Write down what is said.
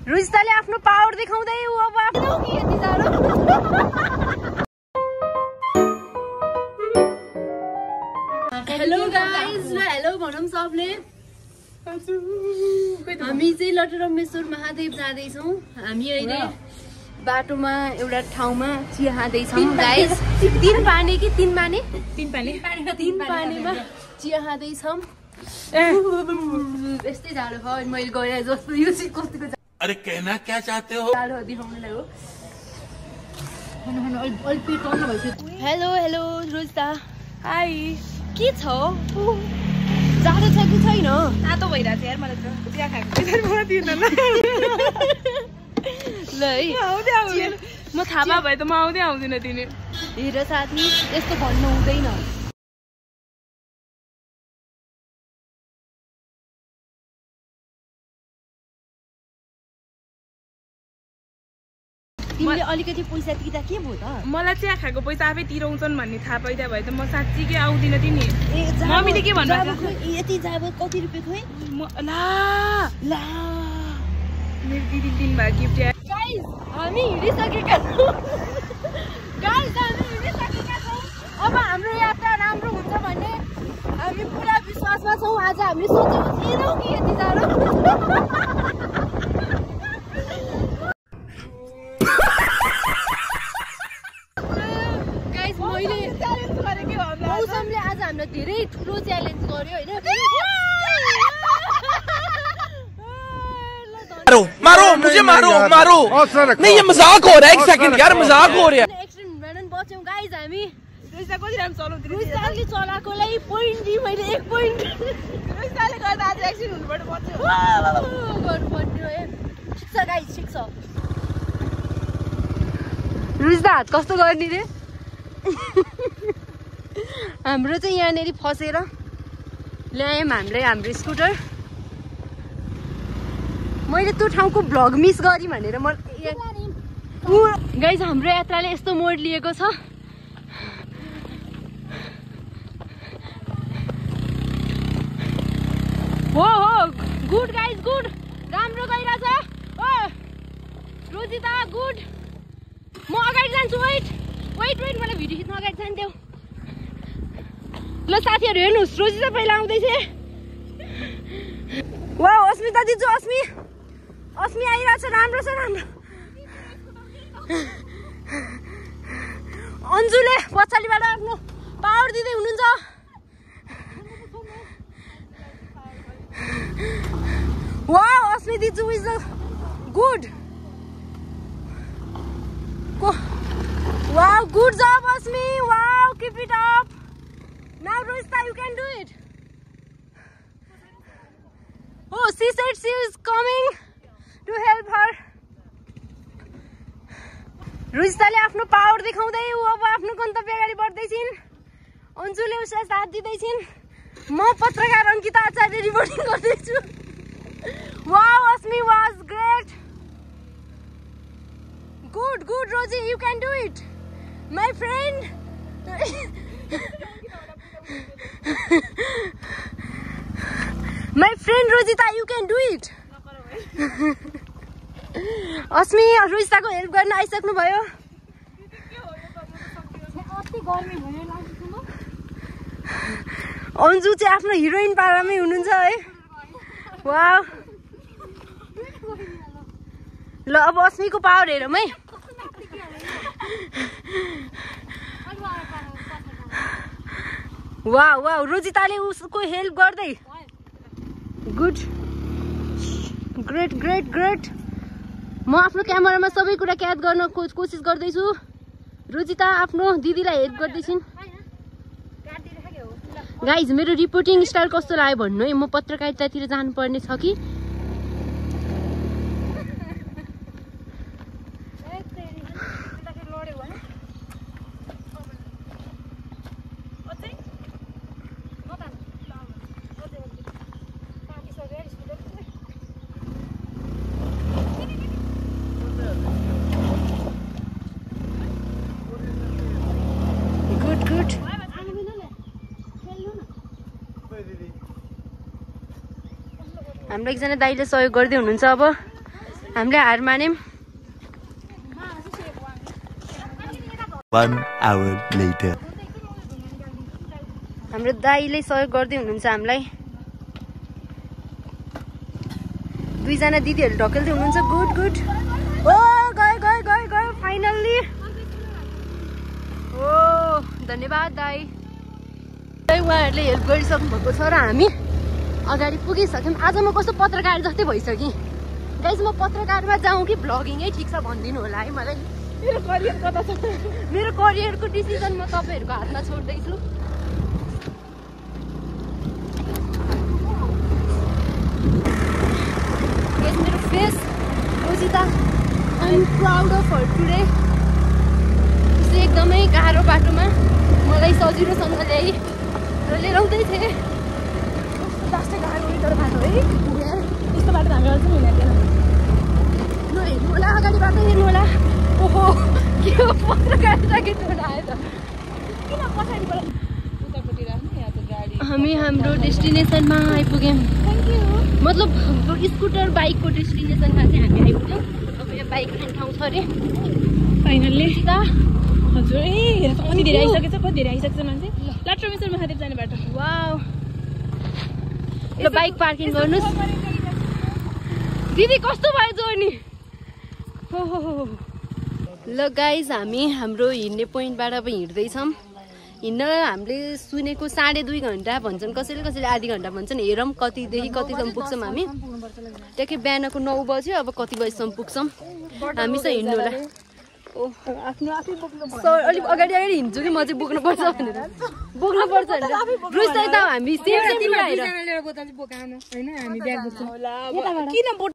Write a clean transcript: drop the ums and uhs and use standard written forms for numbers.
रुजिताले आफ्नो पावर देखाउँदै उ अब आफ्नो के यति जाडो हेलो गाइस ल हेलो भनौं सबले हामी चाहिँ लटरम्मेश्वर महादेव जाँदै छौं हामी अहिले बाटोमा एउटा ठाउँमा चिया खाँदै छौं गाइस तीन पानी पानीमा चिया खाँदै छौं यस्तै जाडो हो मैले गए जस्तो यो चाहिँ कतिको अरे कहना क्या चाहते हो जाडो दिखाउनलाई हो हेलो हेलो रोजिता हाई के छ जाडो छ कि छैन तातो भइरहेछ यार मलाई त चिया खाएको मलाई दिएन ल है म थाहा भए त म आउँदिन दिने हेर साथी यस्तो भन्नु हुँदैन तिमीले अलिकति पैसा तिर्दा के भयो त मलाई चिया खाएको पैसा आफै तिराउँछन् भन्ने थाहा पाइदा भए त म साँच्चीकै आउँदिन तिनी मम्मीले के भन्नु यति जाब कति रुपैयाँ खोइ ला मेरो दिदी दिन भए गिफ्ट गाइस हामी हिँडिसकेका छौँ अब हाम्रो यात्रा राम्रो हुन्छ भन्ने हामी पुरा विश्वासमा छौँ आज हामी सोचेको थिएनौँ कि यति जाडो गाइस मैले च्यालेन्ज गरेको हो मौसमले आज हामीलाई धेरै ठुलो च्यालेन्ज गर्यो हैन मारो मुझे मारो नहीं ये मजाक हो रहा है एक सेकंड यार मजाक हो रहा है एक्सिडेन्ट भएन बच्यौं गाइस हामी रुजिता कति राम्रो चलाउँदै रुजिताले चलाएकोलाई पोइन्ट दिए मैले 1 पोइन्ट रुजिताले गर्दा आज एक्सिडेन्ट हुनुपर्छ बच्यो गर्नु पर्यो है ठिक छ गाइस ठिक छ रुजिता हात कस्तो गर्ने रे हाम्रो चाहिँ यहाँनेर फसेर ल्यायौँ हाम्रो स्कुटर मैले त्यो ठाउँको भ्लग मिस गरेँ भनेर म गाइस हाम्रो यात्राले यस्तो मोड लिएको छ हो गुड गाइस गुड राम्रो गइरहेछ ओ रोजिता गुड म अगाडि जान्छु वेट मलाई भिडियो खिच्न अगाडि जान्थ्यौ ल साथीहरू हेर्नुहोस् रोजिता पहिला आउँदैछ वा अस्मिता दिजु अस्मी आइरहेछ राम्रो छ राम्रो अन्जुले पछाडिबाट आफ्नो पावर दिँदै हुनुहुन्छ वाउ अस्मी दिजु is good wow good job Asmi wow keep it up now Rojita you can do it oh she said she is coming to help her Rojitaले आफ्नो पावर देखाउँदै उ अब आफ्नो गन्तव्य अगाडि बढ्दै छिन् अन्जुले उसलाई साथ दिँदै छिन् म पत्रकार अंकिता आचार्य रिपोर्टिङ गर्दै छु wow Asmi was great good Roji you can do it my friend my friend Rojita you can do it Asmi रोजिताको हेल्प गर्न आइसक्नु भयो अन्जु चाहिँ आफ्नो हिरोइन पारामै हुनुहुन्छ है वाउ ल अब अस्मीको पावर हेरौँ है वाउ रोजिताले उसको हेल्प गर्दै गुड ग्रेट म आफ्नो क्यामेरामा सबै कुरा क्याच गर्न कोसिस गर्दैछु रोजिता आफ्नो दिदीलाई हेल्प गर्दैछिन् गाइज मेरो रिपोर्टिङ स्टाइल कस्तो लाग्यो भन्नु है म पत्रकारितातिर जानुपर्ने छ कि हाम्रो एकजना दाइले सहयोग गर्दै हुनुहुन्छ अब हामीले हार मान्यौँ। 1 hour later. हाम्रो दाइले सहयोग गर्दै हुनुहुन्छ हामीलाई। 2 जना दिदीहरू ढकेल्दै हुनुहुन्छ। Good good. ओ गयो फाइनल्ली। ओ धन्यवाद दाइ। उहाँहरूले हेल्प गरिसक्नु भएको छ र हामी अगाडि पुगिसक्यौँ। आज म कस्तो पत्रकार जस्तै भइसकेँ गाइस। म पत्रकारमा जाउँ कि भ्लगिङै ठिक छ भनिदिनु होला है मलाई। मेरो करियर कता छ? मेरो करियरको डिसिजन म तपाईँहरूको हातमा छोड्दैछु। मेरो फेस Rojita I am proud of her today. उसले एकदमै गाह्रो बाटोमा मलाई सजिलोसँग ल्याइ र लिएर आउँदै थिएँ। लास्टै गाह्रो तर बाटो है। यस्तो बाटो हामी अझै हिँडेको थिएन। नहेर्नु होला, अगाडिबाट हेर्नु होला। ओहो के हो पत्रकार ज्याकेट आयो त। किन पछाडिबाट उतापट्टि राख्नु? यहाँ त गाडी। हामी हाम्रो डेस्टिनेसनमा आइपुग्यौँ। Thank you. मतलब हाम्रो स्कुटर बाइकको डेस्टिनेसनमा चाहिँ हामी आइपुग्यौँ। अब यहाँ बाइक राख्ने ठाउँ छ अरे फाइनल्ली। सीता हजुर ए हेर कति धेरै आइसकेछ, कति धेरै आइसकेछ मान्छे। लाट्रोमेश्वर महादेव जाने बाटो। वाउ। ल बाइक पार्किङ गर्नुहोस्। दिदी कस्तो भयो जर्नी? हो। ल गाइज हामी हाम्रो हिँड्ने पोइन्टबाट अब हिँड्दैछौँ। हिँड्न हामीले सुनेको 2.5 घन्टा भन्छन्, कसैले आधी घन्टा भन्छन्। हेरौँ कतिदेखि कतिसम्म पुग्छौँ हामी। ट्याक्कै बिहानको 9 बज्यो। अब कति बजीसम्म पुग्छौँ हामी चाहिँ हिँड्नु होला। अलिक अगाडि हिँड्छु कि म चाहिँ बोक्नुपर्छ भनेर। बोक्नुपर्छ भनेर रुस त हामी किन बोट